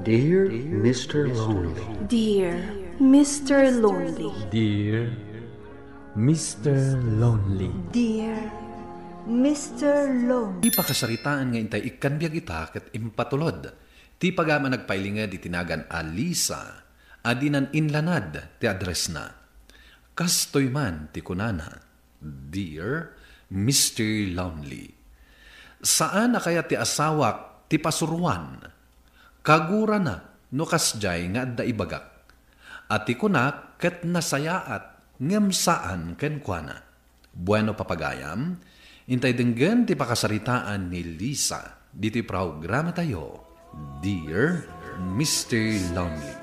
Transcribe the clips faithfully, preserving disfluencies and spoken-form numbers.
Dear Mister Lonely. Dear Mister Lonely. Dear Mister Lonely. Dear Mister Lonely. Ti pakasaritaan nga intay ikkan biag ita ket impatulod ti pagam a nagpailinged iti nagan a Lisa a dinan inlanad ti addressna. Kastoy man ti kunana, "Dear Mister Lonely, saan a kayat ti asawak ti pasuruan. Kagurana no kasdiay nga adda ibagak." A ti kunak ket nasayaat ngem saan kenkuana. Bueno, papagayam, intay denggen ti pakasaritaan ni Lisa ditoy programatayo, Dear Mister Lonely.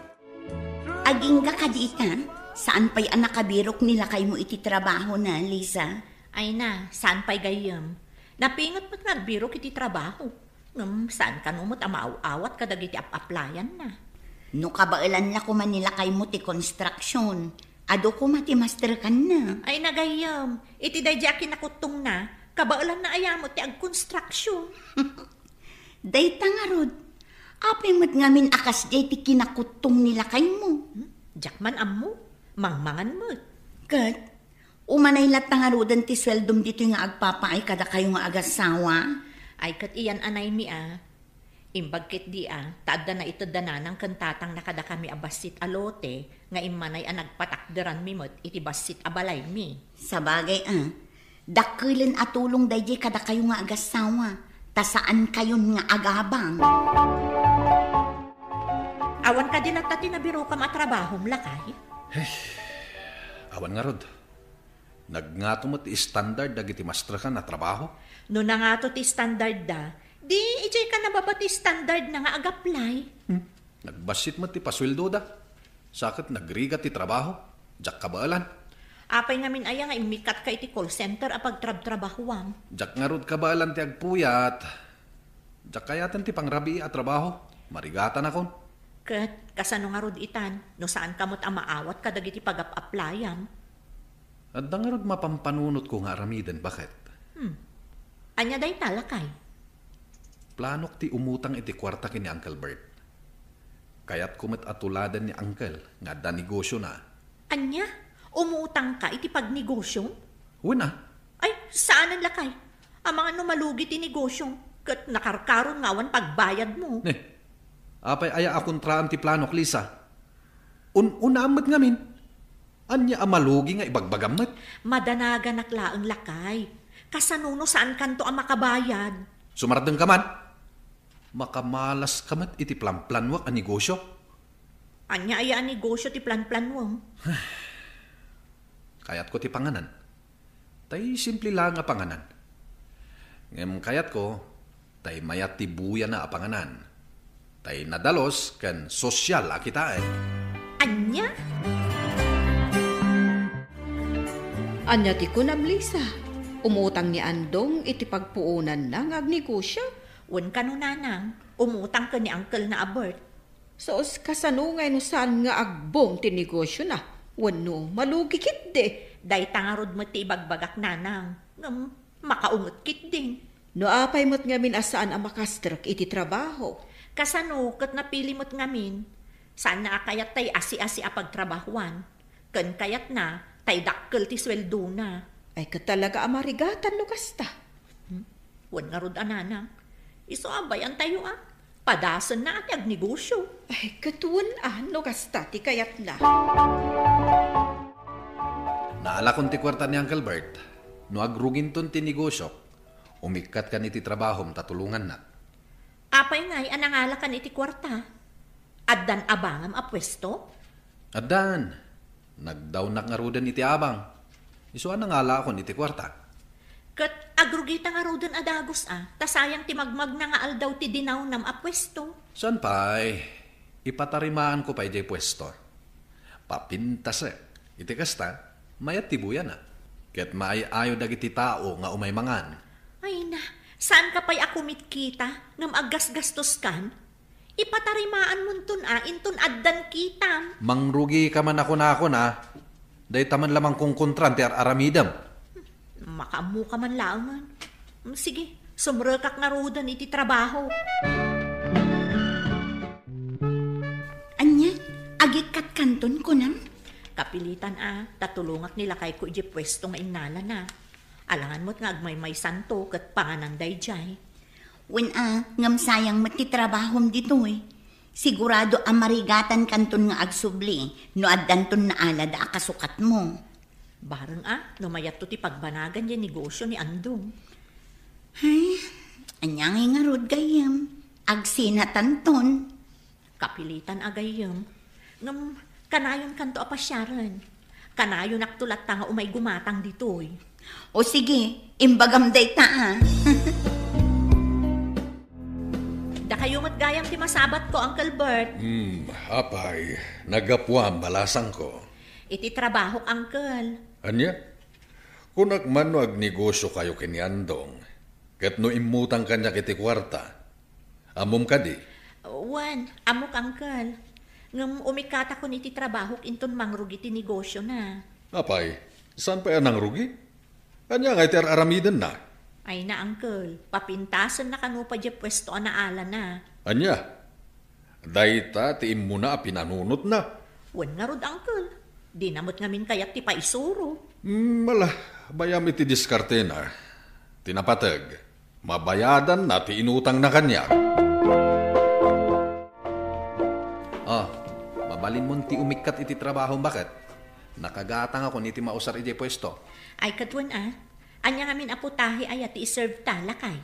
Agingga kadi ita, saan pay a nakabirok ni lakaymo iti trabahona, Lisa? Ay na, saan pay gayyem. Napinget met nga agbirok iti trabaho. Ngem saan kano met a maaw-awat kadagiti ap-aplayanna. No kabaelan la koma ni lakaymo ti construction, adu koma ti masterkanna. Ay na gayyem, iti daydi a kinakuttongna, kabaelanna aya met ti agconstruction. Dayta ngarud, apay met ngamin a kasdiay ti kinakuttong ni lakaymo? Hmm? Diak man ammo, mangmangan met. Ket, umanay latta ngaruden ti sueldom ditoy nga agpapaay kadakayo nga agasawa? Ay, ket iyan anaymi a. Imbag ketdi a, ta adda naitedda nanang ken tatangna kadakami a bassit a lote nga immanay a nagpatakderanmi met iti bassit a balaymi. Sabagay a, dakkelen a tulong daydiay kadakayo nga agasawa, ta saankayon nga agabang. Awan kadi latta ti nabirokam a trabahom, lakay? Ay, awan ngarud. Nagngato met ti standard dagiti masterkan a trabaho. No nangato ti standard da, di idiay ka nababa ti standard na nga agaplay. Hmm. Nagbassit met ti pasueldoda. Sa ket nagrigat ti trabaho. Diak kabaelan. Apay ngamin aya nga immikkatka iti call center a pagtrabtrabahuam? Diak ngarud kabaelan ti agpuyat. Diak kayaten ti pangrabii a trabaho. Marigatanakon. Ket kasano ngarud itan no saanka met a maawat kadagiti pagap-aplayam? Adda ngarud mapampanunotko nga aramiden, baket. Hmm. Ania dayta, lakay? Planok ti umutang iti kuarta ken ni Uncle Bert. Kayatko met a tuladen ni Uncle nga adda negosiona. Ania? Umutangka iti pagnegosioem? Wen a. Ay, saanen, lakay. Amangan no malugi ti negosiom, ket nakarkaron nga awan pagbayadmo. Ne, apay aya a kontraam ti planok, Lisa? Un-unaam met ngamin. Ania a malugi nga ibagbagam met? Madanaganak laeng, lakay. Kasano no saankanto a makabayad? Sumardengka man. Makamalaska met iti planplanuak a negosio. Ania aya a negosio ti planplanuem? Kayatko ti panganan. Tay simple laeng a panganan. Ngem kayatko, tay mayat ti buyana a panganan. Tay nadalus ken sosyal a kitaen. Ania? Ania ti kunam, Lisa? Umutang ni Andong iti pagpuonanna nga agnegosio? Wen kano, nanang, umutang ken ni uncle-na a Bert. Sus, kasano ngay no saan nga agbung ti negosiona? Wenno malugi ketdi? Dayta ngarud met ti ibagbagak, nanang. Ngem, makaunget ketdin. No apay met ngamin a saan a makastrek iti trabaho? Kasano ket napili met ngamin? Saanna a kayat tay asi-asi a pagtrabahoan. Ken kayatna, tay dakkel ti sueldona. Ay, ket talaga a marigatan no kasta. Hmm? Wen ngarud a, nanang. Isu a bayantayo a. Padasenna a ti agnegosio. Ay, ket wen a no kasta ti kayatna. Naalakon ti kuarta ni Uncle Bert. No agruginton ti negosiok, umikkat kan iti trabahom ta tulongannak. Apay ngay a nangalakan iti kuarta? Addan abangam a puesto? Addan. Nagdawnak ngaruden iti abang. Isu a nangalakon iti kuarta. Ket agrugita ngaruden a dagus a, ta sayang ti magmagna nga aldaw ti dinawnam a puesto. Saan pay, ipatarimaanko pay diay puesto. Papintasek. Iti kasta, mayat ti buyana. Ket maay-ayo dagiti tao nga umay mangan. Ay na, saanka pay a kumitkita ngem aggasgastoskan? Ipatarimaanmonton a inton addan kitam. Mangrugika man a kunakon a. Dayta man la mangkonkontran ti ar-aramidem. Makaammoka man laengen. Sige, sumrekak ngaruden iti trabaho. Anton kunam? Kapilitan a, ta tulongak ni lakayko idiay puesto nga innalana. Alangan met nga agmaymaysanto ket panganan daydiay. Wen a, ngem sayang met ti trabahom ditoy. Sigurado a marigatan kanton nga agsubli no addanton naalada a kasukatmo. Bareng a, no mayatto ti pagbanagan diay negosio ni Andong. Ay, ania ngay ngarud gayyem? Agsinatanton. Kapilitan a gayyem. Ngem, kanayon kanto a pasiaren. Kanayonakto latta nga umay gumatang ditoy. O sige, imbagam dayta a. Dakayo met gayam ti masabatko, Uncle Bert. Hmm, apay, naggapuam, balasangko. Iti trabahok, Uncle. Ania? Kunak man no agnegosio kayo ken ni Andong, ket no immutang kaniak iti kuarta. Ammom kadi? Wen, ammok, Uncle. Ngem umikkatakon iti trabahok inton mangrugi ti negosiona. Apay, saan pay a nangrugi? Ania ngay ti ar-aramidenna? Ay na, Uncle, papintasenna kano pay diay puesto a naalana. Ania? Dayta ti immuna a pinanunotna. Wen ngarud, Uncle. Dina met ngamin kayat ti paisuro. Hmm, ala, bayam iti diskartena. Ti napateg, mabayadanna ti inutangna kaniak. Ah, mabalinmon ti umikkat iti trabahom, baket? Nakagatangakon iti mausar idiay puesto. Ay, ket wen a. Ania ngamin a putahe aya ti iserve ta, lakay?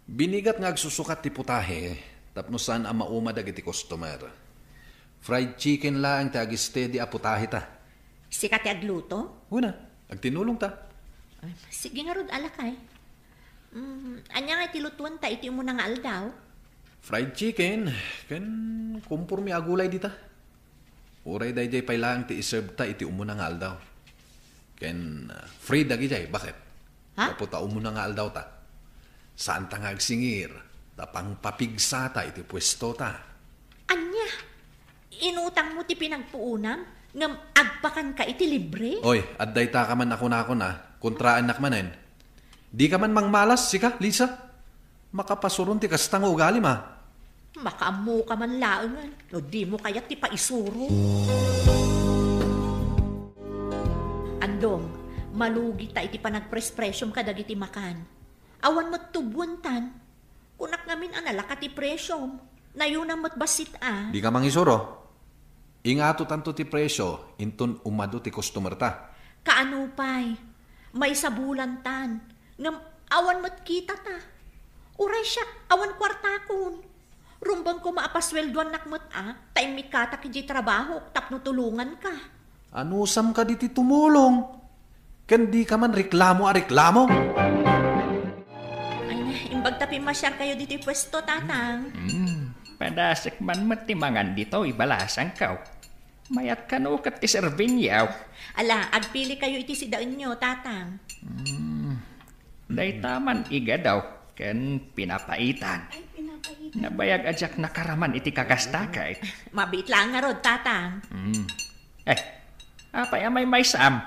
Binigat nga agsusukat ti putahe tapno saan a mauma dagiti customer. Fried chicken laeng ti agistedi a putahe ta. Sika ti agluto? Wen a, agtinulong ta. Ah, sige ngarud, lakay. Mm, ania nga ti lutuenta iti umuna nga aldaw? Fried chicken, ken kumpormi a gulay dita. Uray daydiay pay laeng ti iserve ta iti umuna nga aldaw. Ken, ah, free dagidiay, baket? Ha? Gapu ta umuna nga aldaw ta. Saan ta nga agsingir, ta pangpapigsa ta iti puesto ta. Ania? Inutangmo ti pinagpuonam, ngem agpakanka iti libre? Oy, adda ita ka man a kunakon a, kontraennak manen. Dika man mangmalas, sika, Lisa? Makapasuron ti kasta nga ugalim a. Makaammoka man laengen no dimo kayat ti paisuro. Andong, malugi ta iti panagprespresiom kadagiti makan. Awan met tubuentan. Kunak ngamin a nalaka ti presiom. Nayunam met bassit a. Dika mangisuro. Ingatotanto ti presio inton umadu ti customer ta. Kaano pay? Maysa bulantan. Ngem awan met kita ta. Uray siak, awan kuartakon. Rumbeng koma a pasueldoannak met a, ta immikkatak idiay trabahok tapno tulonganka. Anusam kadi ti tumulong? Ken dika man reklamo a reklamo? Ay na, imbag ta pimmasiarkayo ditoy puesto, Tatang. Hmm, padasek man met ti mangan ditoy, balasangko. Mayat kano ket ti servinyo. Ala, agpilikayo iti sidaenyo, Tatang. Hmm, dayta man igadaw ken pinapaitan. Ay, pinapaitan. Nabayag a diak nakaraman iti kakastakay. Mabiit laeng ngarud, Tatang. Hmm. Eh, apay a maymaysam?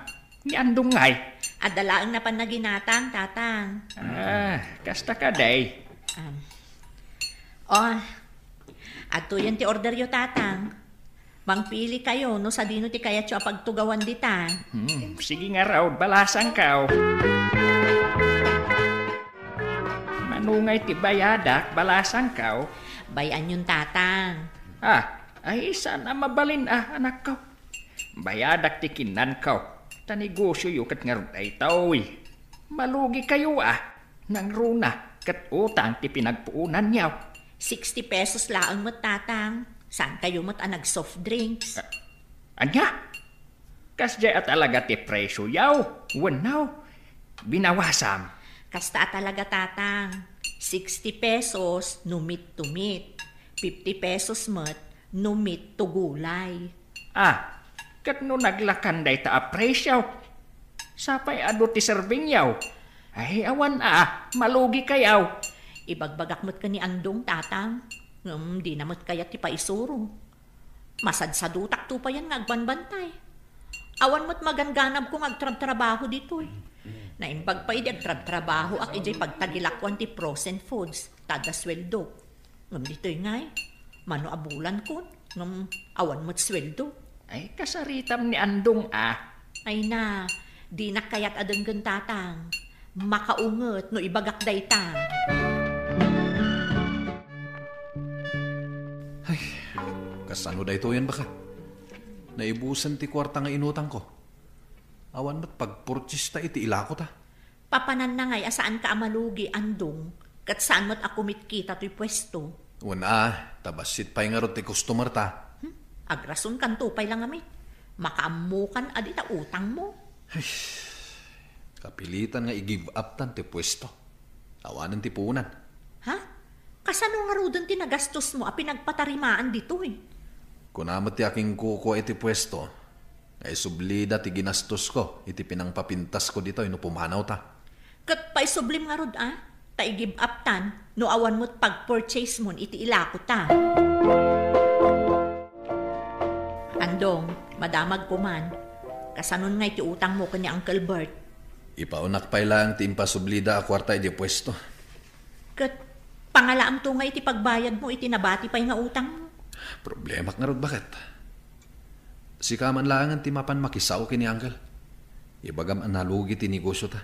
Ni Andong ngay? Adda laeng napan naginatang, Tatang. Ah, kasta kadi. Um, oh, adtoyen ti orderyo, Tatang. Mangpilikayo no sadino ti kayatyo a pagtugawan dita. Hmm, sige ngarud, balasangko. Mano ngay ti bayadak, balasangko? Bay-anyon, Tatang. Ah, ay, saan a mabalin a, anakko? Bayadak ti kinnanko, ta negosioyo ket ngarud daytoy. Malugikayo a, nangruna ket utang ti pinagpuonanyo. Sixty pesos laeng met, Tatang. Saankayo met a nag-soft drinks. A-, ania? Kasdiay a talaga ti presioyo? Wenno, binawasam? Kasta a talaga, Tatang. Sixty pesos no meat to meat. Fifty pesos met no meat to gulay. Ah, ket no naglakan dayta a presio, sapay adu ti servinyo? Ay, awan a, malugikayo. Ibagbagak met ken ni Andong, Tatang. Ngem dina met kayat ti paisuro. Masadsadutakto payen nga agbanbantay. Awan met maganganabko nga agtrabtrabaho ditoy. Naimbag pay idi agtrabtrabahoak idiay pagtagilakoan ti frozen foods, ta adda sueldok. Ngem ditoy ngay, mano a bulankon, ngem awan met sueldo. Ay, kasaritam ni Andong, ah. Ay na, dinak kayat a denggen, Tatang. Makaunget no ibagak dayta. Ay, kasano daytoyen, baka? Naibusen ti kuarta nga inutangko. Awan met pagpurchista iti ilakota. Papananna ngay a saanka a malugi, Andong, ket saan met a kumitkita toy puesto. Wen a, ta bassit pay ngarud ti customer ta. Hmm? Agrasonkanto pay la ngamin. Makaammokan a dita utangmo. Ay, kapilitan nga i-give up tan ti puesto. Awanen ti puonan. Ha? Kasano ngaruden ti nagastosmo a pinagpatarimaan ditoy? Kuna met ti akinkukua iti puesto, nga isublida ti ginastosko iti pinangpapintasko ditoy no pumanawta. Ket paisublim ngarud a, ta i-give up tan no awan met pagpurchase mon iti ilakota. Andong, madamagko man. Kasanon ngay ti utangmo ken ni Uncle Bert? Ipaonak pay laeng ti impasublida a kuarta idiay puesto. Ket pangalaamto ngay iti pagbayadmo iti nabati pay nga utangmo. Problemak ngarud, baket. Sika man laengen ti mapan makisao ken ni Uncle. Ibagam a nalugi ti negosiota.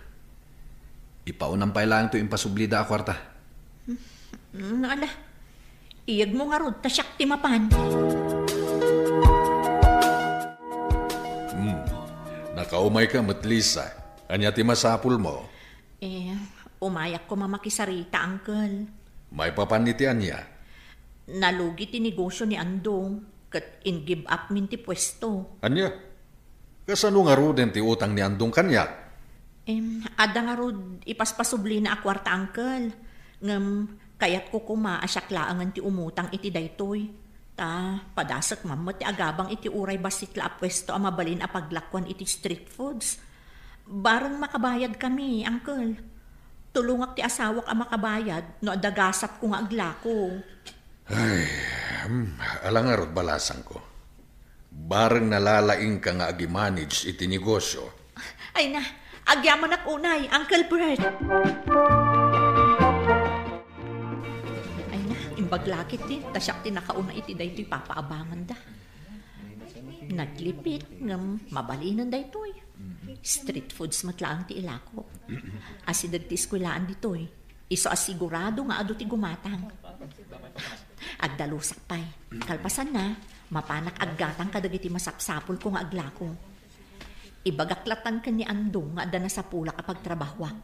Ipaunam pay laeng toy impasublida a kuarta. Mm, ala. Iyegmo ngarud ta siak ti mapan. Hmm. Nakaumayka met, Lisa. Ania ti masapulmo? Eh, umayak koma makisarita, Uncle. Maipapan iti ania? Nalugi ti negosio ni Andong, ket in-give up min ti puesto. Ania? Kasano ngaruden ti utang ni Andong kaniak? Em, adda ngarud ipaspasublina a kuarta, Uncle. Ngem kayatko koma a siak laengen ti umutang iti daytoy. Ta padasek man met ti agabang iti uray bassit la a puesto a mabalin a paglakuan iti street foods. Bareng makabayadkami, Uncle. Tulongak ti asawak a makabayad no adda gasatko nga aglako. Ay, hmm, ala ngarud balasangko. Bareng nalalaingka nga agi-manage iti negosio. Ay na, agyamanak unay, Uncle Bert. Ay na, imbag la ketdi, ta siak ti nakauna iti daytoy papaabanganda. Naglipit ngem mabalinen daytoy. Street foods met laeng ti ilako. Asideg ti eskuelaan ditoy. Isu a sigurado nga adu ti gumatang. Agdalusak pay. Kalpasanna, mapanak aggatang kadagiti masapsapulko nga aglako. Ibagak latan ken ni Andong nga adda nasapulak a pagtrabahoak.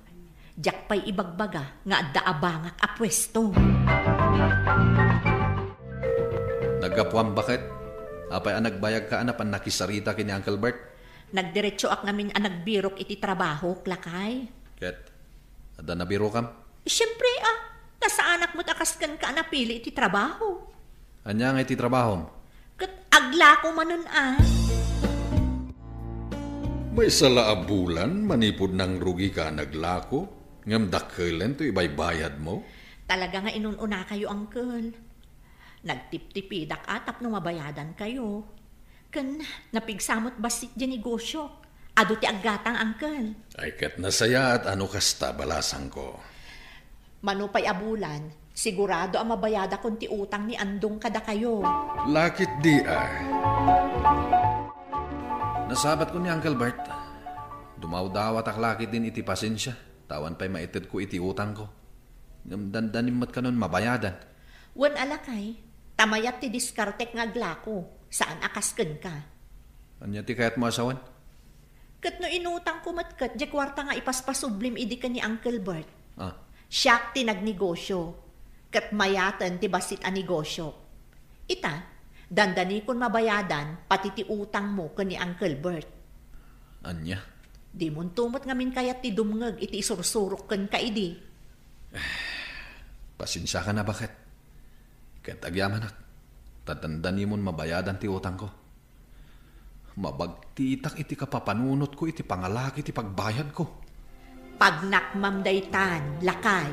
Diak pay ibagbaga nga adda abangak a puesto. Naggapuam, baket? Apay a nagbayagka a napan nakisarita ken ni Uncle Bert? Nagdiretsoak ngamin a nagbirok iti trabahok, lakay. Ket adda nabirokam? Siempre a, ta saanak met a kas kenka a napili iti trabaho. Ania ngay ti trabahom? Ket aglako manen a. Maysa la a bulan manipud nangrugika a naglako, ngem dakkelen ti ibaybayadmo? Talaga nga inun-unakayo, Uncle. Nagtiptipidak a tapno mabayadankayo. Ken napigsa met bassit diay negosiok. Adu ti aggatang, Uncle. Ay, ket nasayaat a no kasta, balasangko. Mano pay a bulan, sigurado a mabayadakon ti utang ni Andong kadakayo. Laketdi a. Nasabatkon ni Uncle Bert. Dumawdawatak laketdin iti pasensia, ta awan pay maitedko iti utangko. Ngem dandanim met kanon mabayadan. Wen a, lakay, ta mayat ti diskartek nga aglako, saan a kas kenka. Ania ti kayatmo a sawen? Ket no inutangko met ket diay kuarta nga ipaspasublim idi ken ni Uncle Bert? Ah. Siak ti nagnegosio, ket mayaten ti bassit a negosiok. Ita, dandanikon mabayadan pati ti utangmo ken ni Uncle Bert. Ania? Dimonto met ngamin kayat ti dumngeg iti isursurok kenka idi. Pasensiakan a, baket. Ket agyamanak, ta dandanimon mabayadan ti utangko. Mabagtitak iti kapapanunotko iti pangalaki ti pagbayadko. Pagnakmam daytan, lakay.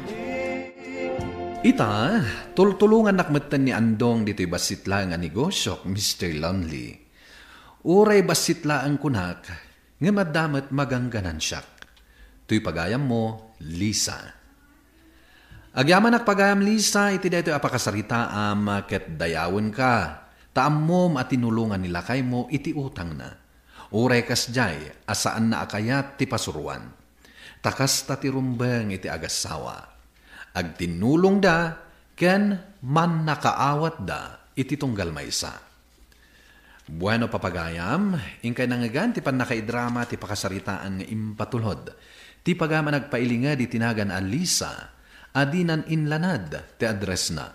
Ita, tultulongannak metten ni Andong ditoy bassit laeng a negosiok, Mister Lonely. Uray bassit laeng kunak, ngem adda met magangganansiak. Toy pagayammo, Lisa. Agyamanak pagayam, Lisa, iti daytoy a pakasaritaam ket dayawenka. Ta ammom a tinulongan ni lakaymo iti utangna. Uray kasdiay a saanna a kayat ti pasuroan. Ta kasta ti rumbeng iti agassawa. Agtinnulongda ken mannakaawatda iti tunggal maysa. Bueno, papagayam, inkay nangngegan ti pannakaidrama ti pakasaritaan nga impatulod. Ti pagayam a nagpailinged iti nagan a Lisa, a dinan inlanad ti addressna.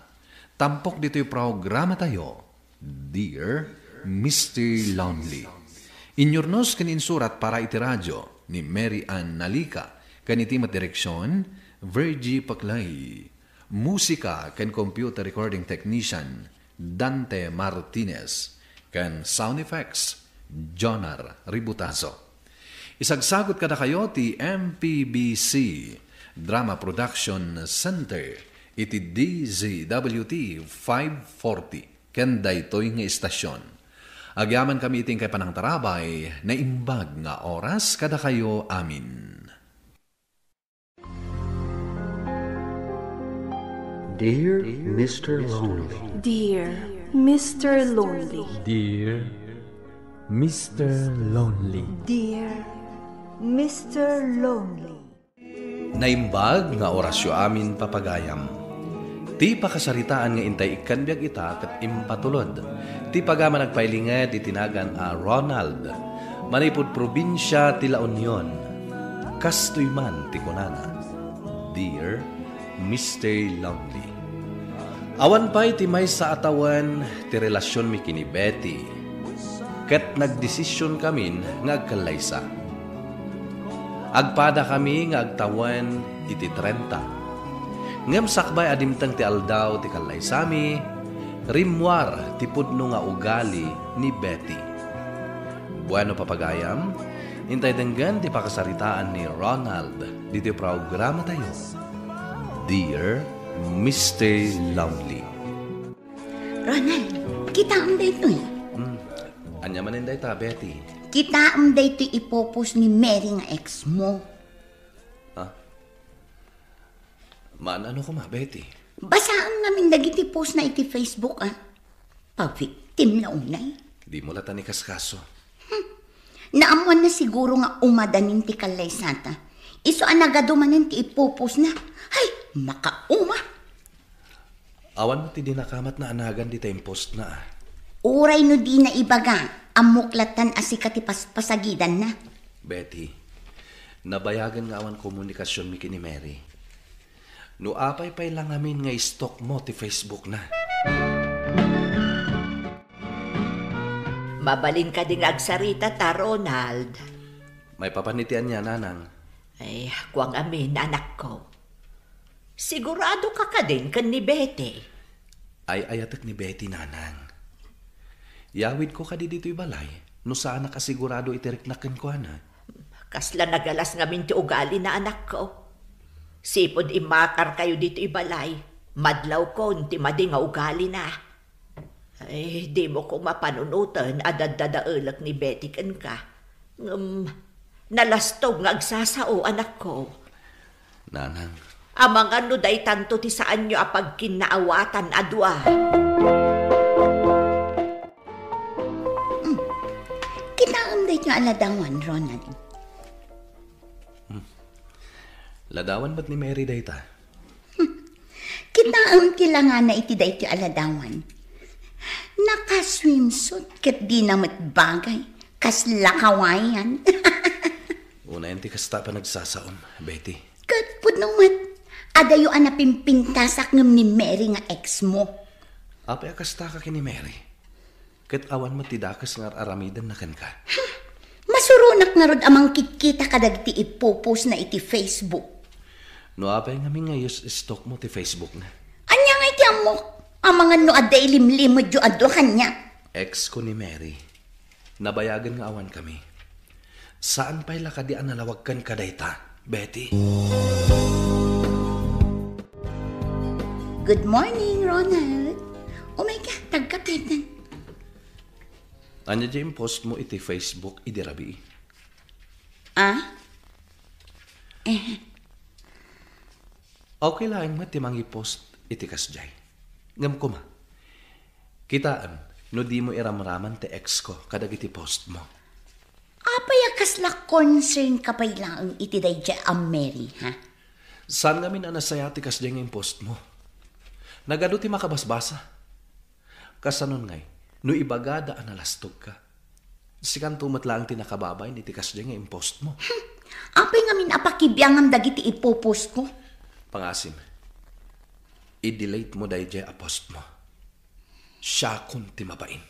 Tampok ditoy programatayo, Dear Mister Lonely. Inyurnos ken insurat para iti radio ni Mary Ann Nalica, ken iti met direksion, Virgie Paclay. Musika ken computer recording technician, Dante Martinez, ken sound effects, Jonar Ributazo. Isagsagot kadakayo ti M P B C Drama Production Center iti D Z W T five forty ken daytoy nga istasyon. Agyamankami iti inkay panangtarabay, naimbag nga oras kadakayo amin. Dear Mister Lonely. Dear Mister Lonely. Dear Mister Lonely. Dear Mister Lonely. Naimbag nga orasyo amin, papagayam. Ti pakasaritaan nga intay ikkan biag ita ket impatulod ti pagayam a nagpailinged iti nagan a Ronald, manipud probinsia ti La Union. Kastoy man ti kunana, Dear Mister Lonely. Awan pay ti maysa a tawen ti relasionmi ken ni Betty, ket nagdesisionkamin nga agkallaysa. Agpadakami nga agtawen iti trenta. Ngem sakbay a dimteng ti aldaw ti kallaysami, rimmuar ti pudno nga ugali ni Betty. Bueno, papagayam, intay denggen ti pakasaritaan ni Ronald ditoy programatayo, Dear Mister Lonely. Ronald, kitaem daytoy. Hmm. Ania manen dayta, Betty? Kitaem daytoy ipopos ni Mary nga ex mo. Ha? Maan-ano koma, Betty? Basaem ngamin dagiti post na iti Facebook, a. Pa-victim la unay. Dimo latta ikaskaso. Hmm. Naammoanna siguro nga umadanin ti kallaysata. Isu a nagadu manen ti ipopos na. Hay, makauma. Awan met ti dinakamatna a nagan dita impostna, a. Uray no dina ibaga, ammok lattan a sika ti paspasagidanna. Betty, nabayagen nga awan komunikasionmi ken ni Mary. No apay pay la ngamin nga i-stalk mo ti Facebook na. Mabalin kadi nga agsarita ta, Ronald? Maipapan iti ania, nanang? Ay, kua ngamin, anakko. Sigurado ka kadin ken ni Betty? Ay-ayatek ni Betty, nanang. Yawidko kadi ditoy balay no saanak a sigurado iti riknak kenkuana. Kasla nagalas ngamin ti ugalina, anakko. Sipud immakarkayo ditoy balay, madlawkon ti madi nga ugalina. Ay, dimo koma panunoten a daddadaelek ni Betty kenka. Ngem, nalastog nga agsasao, anakko. Nanang. Amangan no daytanto ti saanyo a pagkinnaawatan a dua. Hmm. Kitaem daytoy a ladawan, Ronald. Hmm. Ladawan met ni Mary dayta? Kitaem ti langana iti daytoy a ladawan. Naka-swimsuit ket dina met bagay. Kasla kawayan. Unayen ti kasta a panagsasaom, Betty. Ket pudno met, adayo a napimpintasak ngem ni Mary nga ex mo. Apay a kastaka ken ni Mary? Ket awan met ti dakes nga ar-aramidenna kenka. Masuronak ngarud a mangkitkita kadagiti ipopostna iti Facebook. No apay ngamin nga i-stalk mo ti Facebook na? Ania nga iti ammok? Amangan no adda ilimlimedyo a dua kaniak. Ex ko ni Mary. Nabayagen nga awan kami. Saan pay la kadi a nalawag kenka dayta, Betty? Good morning, Ronald. Umay ka, tagkapetan. Ania diay impost mo iti Facebook idi rabii? Ah? Eh. Okay laeng met ti mangipost iti kasdiay. Ngem koma, kitaem, no dimo iramraman ti ex ko kadagiti post mo. Apay a kasla concern ka pay laeng iti daydiay a Mary, ha? Saan ngamin a nasayaat ti kasdiay nga impost mo? Nagadu ti makabasbasa. Kasanon ngay, no ibagada a nalastog ka? Sikanto met laeng ti nakababain iti kasdiay nga impost mo. Apay ngamin a pakibiangam dagiti ipopost ko? Pangasim, i-delete mo daydiay a post mo. Siakon ti mabain.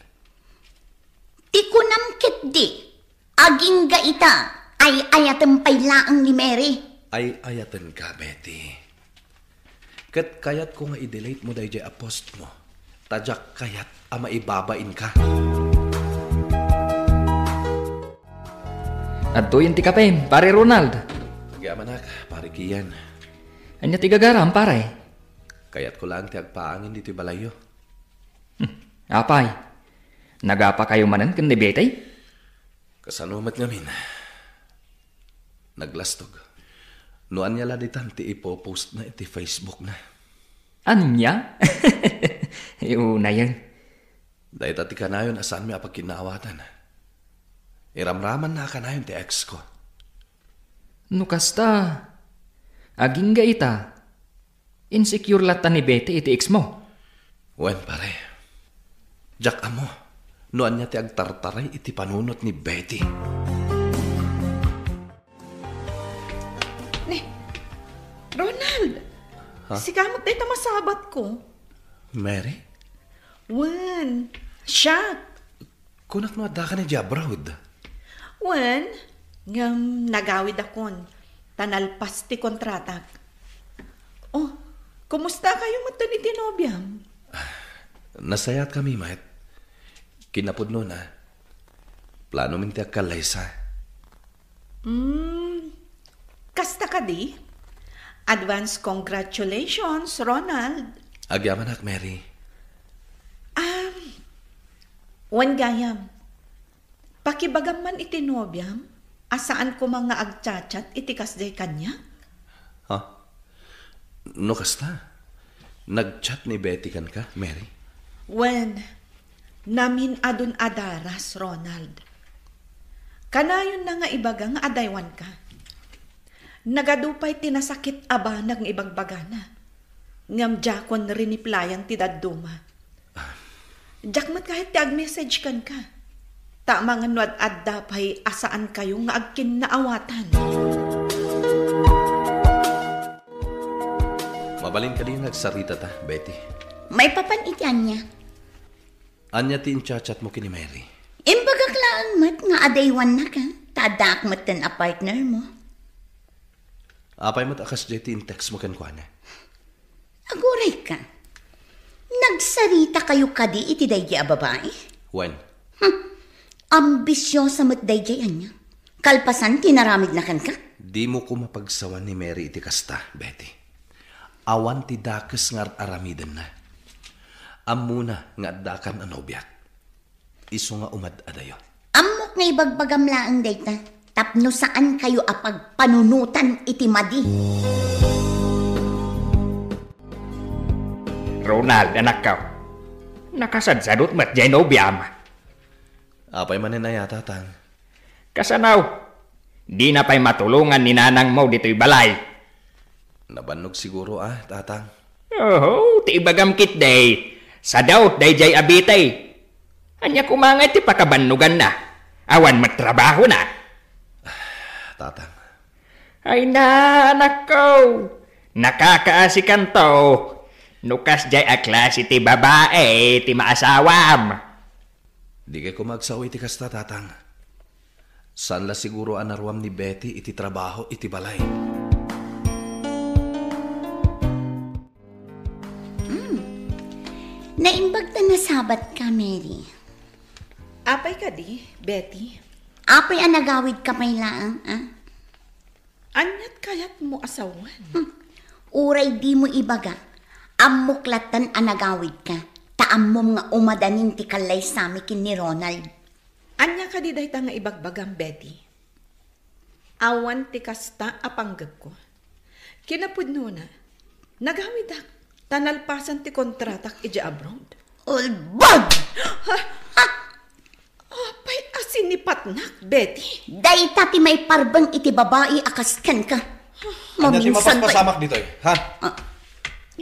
Ti kunam ketdi, agingga ita, ay-ayatem pay laeng ni Mary. Ay-ayatenka, Betty. Ket kayatko nga i-delete mo daydiay a post mo, ta diak kayat a maibabainka. Adtoyen ti kapem, Pare Ronald. Agyamanak, Pare Kian. Ania ti gagaram, pare? Kayatko laeng ti agpaangin ditoy balayyo. Hmm, apay, nagapakayo manen ken ni Betty? Kasano met ngamin? Naglastog. No ania la ditan ti ipopost na iti Facebook na. Ania? Iunayen. Dayta ti kanayon a saanmi a pagkinnaawatan. Iramramanna a kanayon ti ex ko. No kasta, agingga ita, insecure latta ni Betty iti ex mo. Wen, pare. Diak ammo no ania ti agtartaray iti panunot ni Betty. Ni, Ronald, Ha? Sika met dayta masabat ko. Mary? Wen, siak. Kunak no adda ka na di abroad. Wen, ngem nagawid akon, ta nalpas ti kontratak. Oh, kumusta kayo met iti nobiam? Nasayaat kami met. Kinapudno na, plano min ti agkallaysa. Hmm, kasta kadi? Advance congratulations, Ronald. Agyamanak, Mary. Um, wen gayam, pakibagam man iti nobiam a saan koma nga agchat-chat iti kasdiay kaniak? Ha? No kasta, nagchat ni Betty kenka, Mary? Wen, namin-adun a daras, Ronald. Kanayonna nga ibaga nga adaywanka. Nagadu pay ti nasakit a banag nga ibagbagana. Ngem diakon riniplayan ti dadduma. Diak met kayat ti agmessage kenka. Ta amangan no ad-adda pay a saan kayo nga agkinnaawatan. Mabalin kadi nga agsaritata, Betty? Maipapan iti ania? Ania ti inchat-chat mo ken ni Mary? Imbagak laeng met nga adaywannaka, ta addaak metten a partner mo. Apay met a kasdiay ti in-text mo kenkuana? Aguray ka. Nagsarita kayo kadi iti daydiay a babae? Wen. Hmm. Ambisiosa met daydiay ania. Kalpasan ti naramidna kenka? Dimo koma pagsawan ni Mary iti kasta, Betty. Awan ti dakes nga ar-aramidenna. Ammona nga addakan a nobiak. Isu nga umad-adayo. Ammok nga ibagbagam laeng dayta, tapno saan kayo a pagpanunotan iti madi. Ronald, anakko, nakasadsadot met jay nobiam. Apay manen aya, tatang? Kasano? Dina pay matulongan ni nanangmo ditoy balay. Nabannog siguro a, tatang. Oho, ti ibagam ketdi, sadaw dayjay a Betty. Ania koma ngay ti pakabannoganna? Awan met trabahona. Tatang. Ay na, anakko. Nakakaasikanto. No kasjay a klase ti babae ti maasawam. Dikay koma agsao iti kasta, tatang. Saan la siguro a naruam ni Betty iti trabaho iti balay. Hmm. Naimbag ta nasabat ka, Mary. Apay kadi, Betty? Apay a nagawid ka pay laeng, a? Aniat kayatmo a sawen? Hmm. Uray dimo ibaga, ammok lattan a nagawid ka, ta ammom nga umadanin ti kallaysami ken ni Ronald. Ania kadi dayta nga ibagbagam, Betty? Awan ti kasta a panggepko. Kinapudnona, nagawidak ta nalpasan ti kontratak idiay abroad. Ulbod! Ha? Apay a sinipatnak, Betty? Dayta ti maiparbeng iti babai a kas kenka. Ania ti mapaspasamak ditoy, ha? Ah.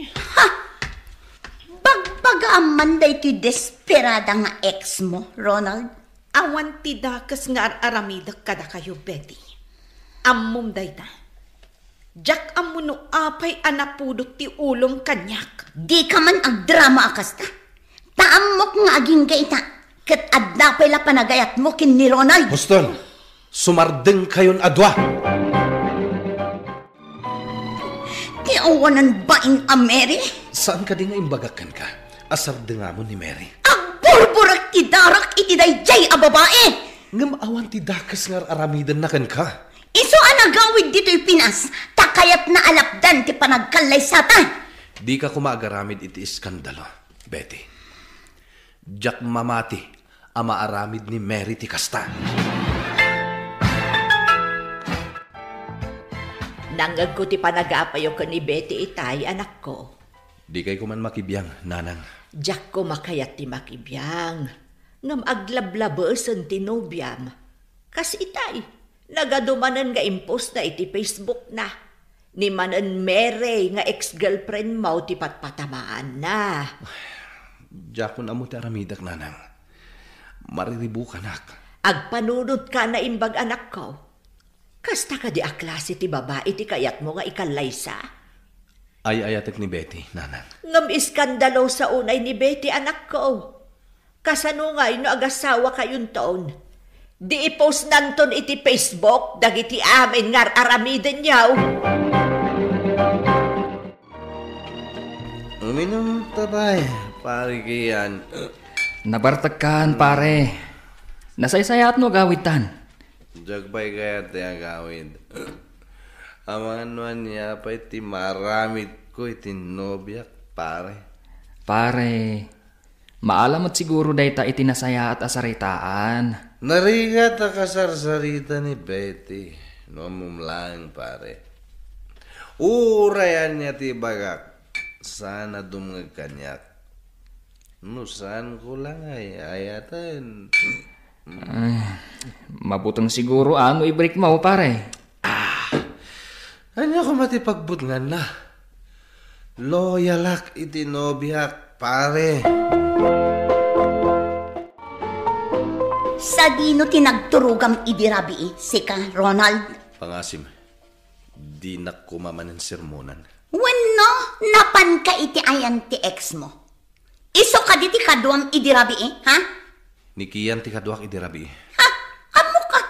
Ha? Bagbagaam man daytoy desperada nga ex mo, Ronald? Awan ti dakes nga ar-aramidek kadakayo, Betty. Ammom dayta. Diak ammo no apay a napudot ti ulom kaniak. Dika man agdrama a kasta. Ta ammok nga agingga ita, ket adda pay la panagayatmo ken ni Ronald. Huston, sumardengkayon a dua. Ti awanan bain a Mary? Saan kadi nga imbagak kenka a sardengamon ni Mary? Agburburek ti darak iti daydiay a babai! Ngem awan ti dakes nga ar-aramidenna kenka. Isu a nagawid ditoy Pinas, ta kayatna a lapdan ti panagkallaysata. Dika koma agaramid iti iskandalo, Betty. Diak mamati a maaramid ni Mary ti kasta. Nangngegko ti panagapayo ken ni Betty itay, anakko. Dikay koma makibiang, nanang. Diak koma kayat ti makibiang. Ngem aglablabesen ti nobiam. Kas itay, nagadu manen nga impostna iti Facebookna. Ni manen Mary nga ex-girlfriendmo ti patpatamaanna. Diakon ammo ti aramidek, nanang. Mariribukanak. Agpanunot ka, naimbag anakko. Kasta kadi a klase ti babai ti kayatmo nga ikallaysa? Ay-ayatek ni Betty, nanang. Ngem iskandalosa unay ni Betty, anakko. Kasano ngay no agasawakayonton? Di ipostnanton iti Facebook dagiti amin nga ar-aramidenyo. Uminom ta pay, pare Kian. Nabartekkan, pare. Nasaysayaat no agawidtan. Diak pay kayat ti agawid. Amangan no ania pay ti maaramidko iti nobiak, pare. Pare, maalam met siguro dayta iti nasayaat a saritaan. Narigat a kasarsarita ni Betty, no ammom laeng, pare. Uray ania ti ibagak, saan a dumngeg kaniak. No saanko la nga ay-ayaten. Ay, mabuteng siguro a no ibrikmo, pare. Ah, ania koma ti pagbutnganna? Loyalak iti nobiak, pare. Sadino ti nagturogam idi rabii, sika, Ronald? Pangasim, dinak koma manen sermonan. Wenno, napanka iti ayan ti ex mo? Isu kadi ti kaduam idi rabii, ha? Ni Kian ti kaduak idi rabii. Ha? Ammoka?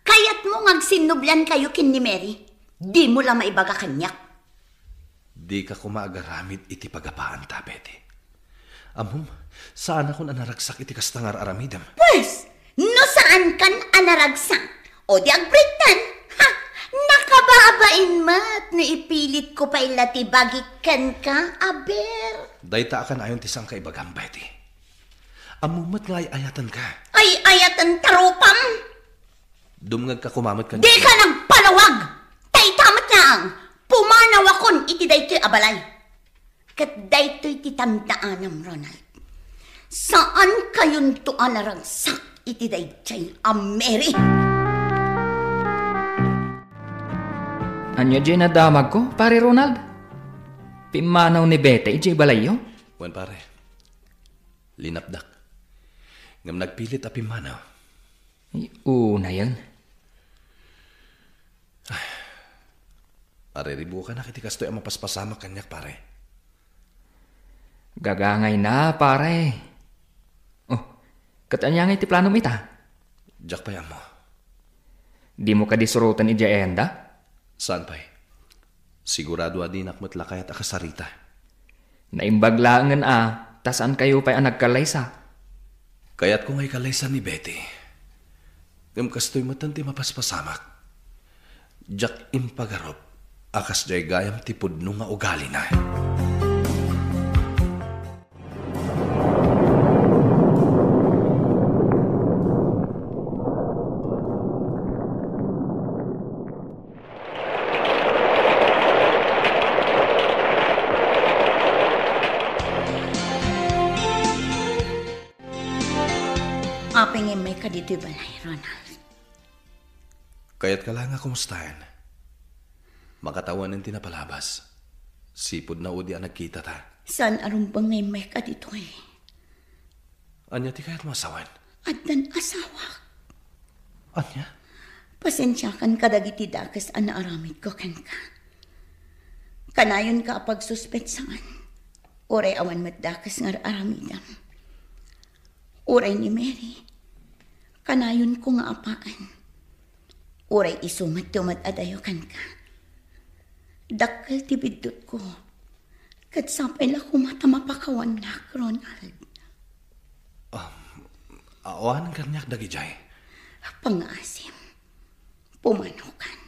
Kayatmo nga agsinnubliankayo ken ni Mary? Dimo la maibaga kaniak. Dika koma agaramid iti pagapaanta, Betty. Ammom, saanakon a naragsak iti kasta nga ar-aramidem. Pues, no saankan a naragsak, o di agbrigtan, ha? Nakababain met no ipilitko pay la ti bagi kenka, aber. Dayta a kanayon ti saanka ibagam, Betty. Ammom met nga ay-ayatenka. Ay-ayaten ta rupam? Dumngegka koma met kaniak. Dika nagpalawag! Ta ita met laeng, pumanawakon iti daytoy a balay. Ket daytoy ti tandaanam, Ronald. Saankayonto a naragsak iti daydiay a Mary. Ania diay nadamagko, Pare Ronald? Pimmanaw ni Betty idiay balayyo? Wen, pare. Linapdak. Ngem nagpilit a pimmanaw. Ay, unayen. Mariribukanak iti kastoy a mapaspasamak kaniak, pare. Gagangayna, pare. Oh, ket ania ngay ti planom ita? Diak pay ammo. Dimo kadi suroten idiay ayanda? Saan pay? Sigurado a dinak met la kayat a kasarita. Naimbag laengen a, ta saankayo pay a nagkallaysa. Kayatko nga ikallaysa ni Betty. Ngem kastoy metten ti mapaspasamak. Diak impagarup a kasdiay gayam ti pudno nga ugalina. Apay nga immayka ditoy balay, Ronald? Kayatka la nga kumustaen? Makatawanen ti napalabas. Sipud naudi a nagkitata. Saan a rumbeng nga immayka ditoy? Ania ti kayatmo a sawen? Addan asawak. Ania? Pasensiakan kadagiti dakes a naaramidko kenka. Kanayonka a pagsuspetsaan. Uray awan met dakes nga ar-aramidem. Uray ni Mary, kanayonko nga apaen. Uray isu met ti umad-adayo kenka. Dakkel ti biddutko. Ket sapay la koma ta mapakawannak, Ronald. Um, awanen kaniak dagidiay. Pangngaasim. Pumanokan.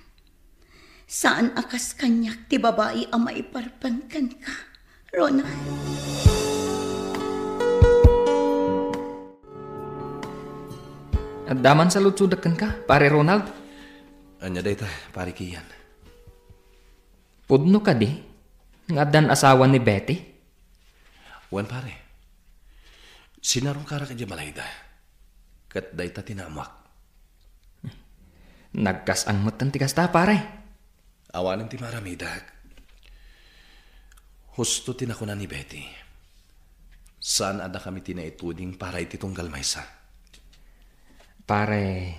Saan a kas kaniak ti babai a maiparpeng kenka, Ronald. Adda man saludsodek kenka, Pare Ronald. Ania dayta, Pare Kian? Pudno kadi nga addan asawa ni Betty? Wen, pare. Sinarungkarak idiay balayda. Ket dayta ti naammoak. Nagkas-ang metten ti kasta, pare. Awanen ti maaramidak. Husto ti nakuna ni Betty. Saan a dakami ti naituding para iti tunggal maysa. Pare,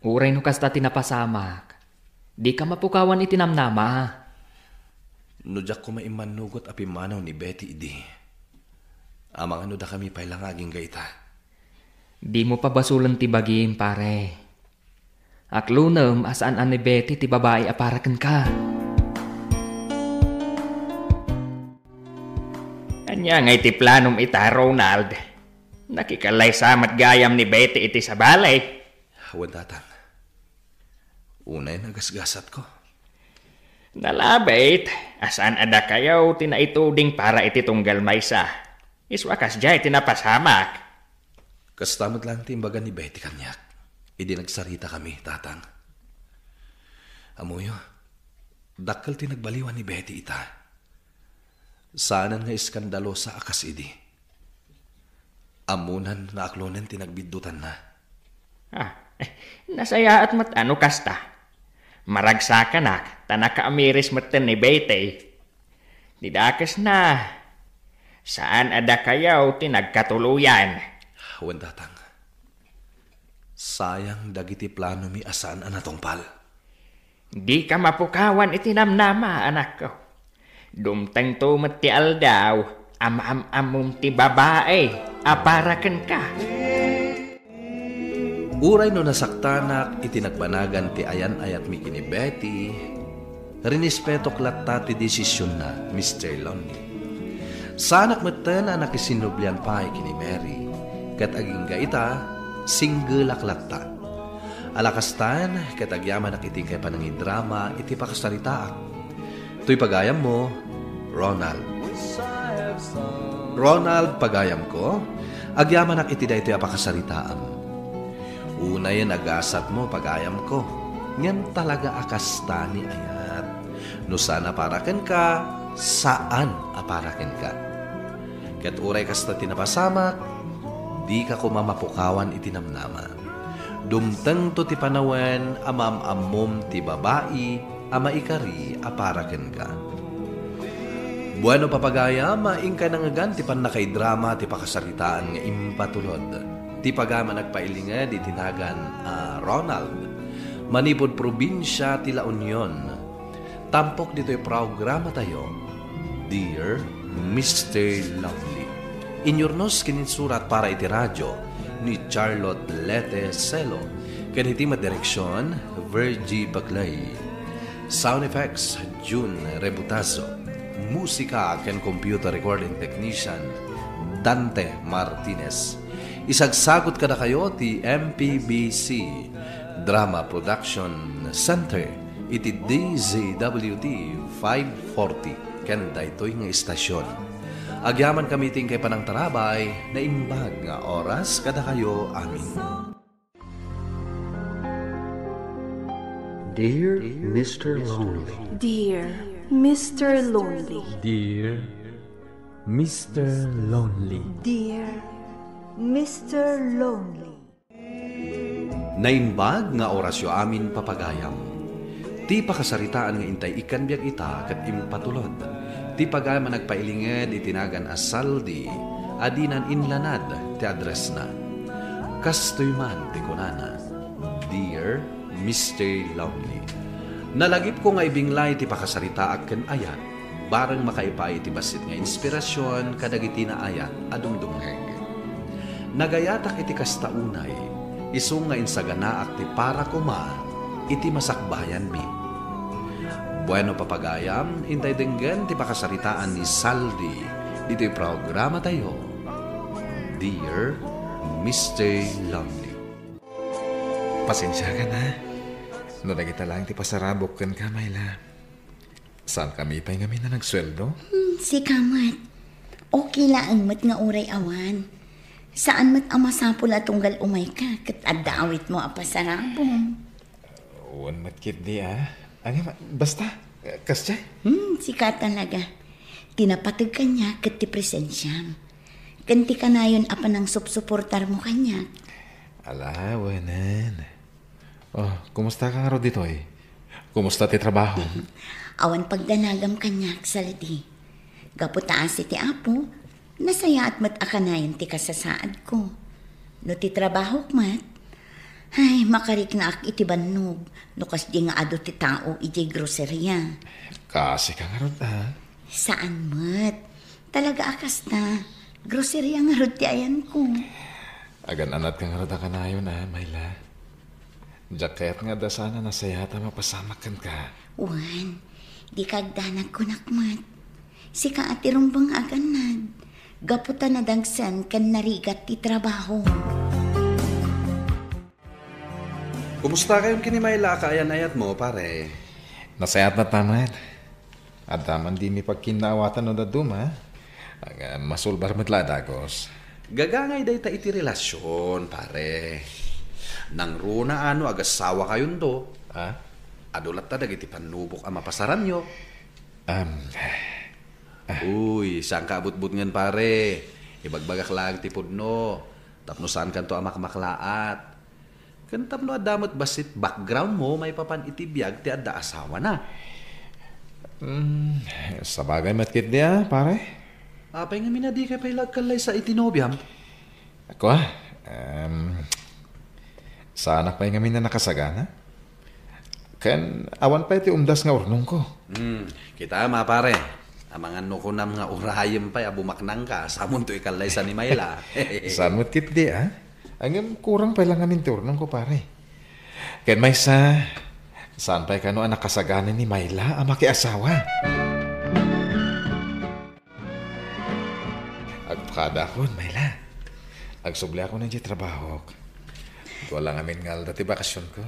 uray no kasta ti napasamak, dika mapukawan iti namnama. No diak koma immannugot a pimmanaw ni Betty idi, amangan no dakami pay la nga agingga ita. Dimo pabasolen ti bagim, pare. Aklonem a saan a ni Betty ti babai a para kenka. Ania ngay ti planom ita, Ronald? Nakikallaysa met gayam ni Betty iti sabali. Wen, Tatang. Unay nagasgasatko. Nalabit a saan a dakayo ti naituding para iti tunggal maysa. Isu a kasdiay ti napasamak. Kasta met laeng ti imbaga ni Betty kaniak idi nagsaritakami, Tatang. Ammoyo, dakkel ti nagbaliwan ni Betty ita. Saanen nga iskandalosa a kas idi. Ammonan nga aklonen ti nagbiddutanna. Ah, eh, nasayaat met a no kasta. Maragsakanak ta nakaamiris metten ni Betty. Ti dakesna, saan a dakayo ti nagkatuloyan. Wen, Tatang. Sayang dagiti planomi a saan a natungpal. Dika mapukawan iti namnama, anakko. Dumtengto met ti aldaw a maam-ammom ti babai a para kenka. Uray no nasaktanak iti nagbanagan ti ayan-ayatmi ken ni Betty, rinispetok latta ti desisionna, Mister Lonely. Saanak metten a nakisinnublian pay ken ni Mary, ket agingga ita, singgelak latta. Ala kastan, ket agyamanak iti inkay panangidrama iti pakasaritaak. Toy pagayammo, Ronald. Ronald, pagayamko, agyamanak iti daytoy a pakasaritaam. Unayen a gasatmo, pagayamko, ngem talaga a kasta ni ayat. No saan a para kenka, saan a para kenka. Ket uray kasta ti napasamak, dika koma mapukawan iti namnama. Dumtengto ti panawen a maam-ammom ti babai a maikari a para kenka. Bueno, papagayam, inkay nangngegan ti pannakaidrama ti pakasaritaan nga impatulod. Ti pagayam a nagpailinged iti nagan a Ronald, manipud probinsia ti La Union. Tampok ditoy programatayo, Dear Mister Lovely. Inyurnos ken insurat para iti radio ni Charlotte Lete Celo, ken iti madireksion, Virgie Baclay. Sound effects, June Rebutazo. Musika ken computer recording technician, Dante Martinez. Isagsagut kadakayo ti M P B C Drama Production Center iti D Z W T five forty ken daytoy nga istasyon. Agyamankami iti inkay panangtarabay, naimbag nga oras kadakayo amin. Dear Mister Lonely. Dear Mister Lonely. Dear Mister Lonely. Dear Mister Lonely. Naimbag nga orasyo amin, papagayam. Ti pakasaritaan nga intay ikkan biag ita ket impatulod ti pagayam a nagpailinged iti nagan a Saldi a dinan inlanad ti addressna. Kastoy man ti kunana, "Dear Mister Lonely, nalagipko nga ibinglay ti pakasaritaak ken ayat, bareng makaipaay iti bassit nga inspirasyon kadagiti naayat a dumdumngeg. Nagayatak iti kasta unay, isu nga insaganaak ti para koma iti masakbayanmi." Bueno, papagayam, intay denggen ti pakasaritaan ni Saldi ditoy programatayo, Dear Mister Lonely. Pasensiakan, ha, no dagita laeng ti pasarabok kenka, Myla. Saankami pay ngamin a nagsueldo? Hmm, sika met. Okay laeng met nga uray awan. Saan met a masapul a tunggal umayka ket adda awitmo a pasarabong. Wen met ketdi, a. Ania, basta, kasdiay? Hmm, sika talaga. Ti napateg kaniak ket ti presensiam. Ken ti kanayon a panangsupsuportarmo kaniak. Ala, wenen. Oh, kumusta ka ngarud ditoy? Kumusta ti trabaho? Awan pagdanagam kaniak, Saldi. Gapu ta asi ti Apo, nasayaat met a kanayon ti kasasaadko. No ti trabahok met, ay, makariknaak iti bannog no kasdi nga adu ti tao idiay groceria. Kaasi ka ngarud, a? Saan met. Talaga a kasta. Groceria ngarud ti ayanko. Agan-anad ka ngarud a kanayon, a, Myla. Diak kayat nga adda saan a nasayaat a mapasamak kenka. Wen, dika agdanag, kunak met. Sika a ti rumbeng nga agannad. Gapu ta nadagsen ken narigat ti trabaho. Kumusta kayon ken ni Myla a kaayan-ayatmo, pare? Nasayaat met, pare. Adda man dimi pagkinnaawatan no dadduma. Nga masulbar met la a dagus. Gagangay dayta iti relasion, pare. Nangruna a no agassawakayonto. Ha? Adu latta dagiti pannubok a mapasaranyo. Am, ah. Uy, saanka a butbutngen, pare. Ibagbagak laeng ti pudno. Tapno saankanto a makmaklaat. Ken tapno adda met bassit backgroundmo maipapan iti biag ti adda asawana. Hmm, sabagay met ketdi a, pare. Apay ngamin a dika pay la agkallaysa iti nobiam? Kua, em, saanak pay ngamin a nakasagana. Ken awan pay ti umdas nga urnongko. Hmm, kitam a, pare. Amangan no kunam nga urayem pay a bumaknangka, samonto ikallaysa ni Myla. Saan met ketdi, a? Ngem kurang pay la ngamin ti urnongko, pare. Ken maysa, saan pay kano a nakasagana ni Myla a makiasawa? Agpakadakon, Myla. Agsubliakon idiay trabahok. Dua la ngamin nga aldaw ti bakasionko.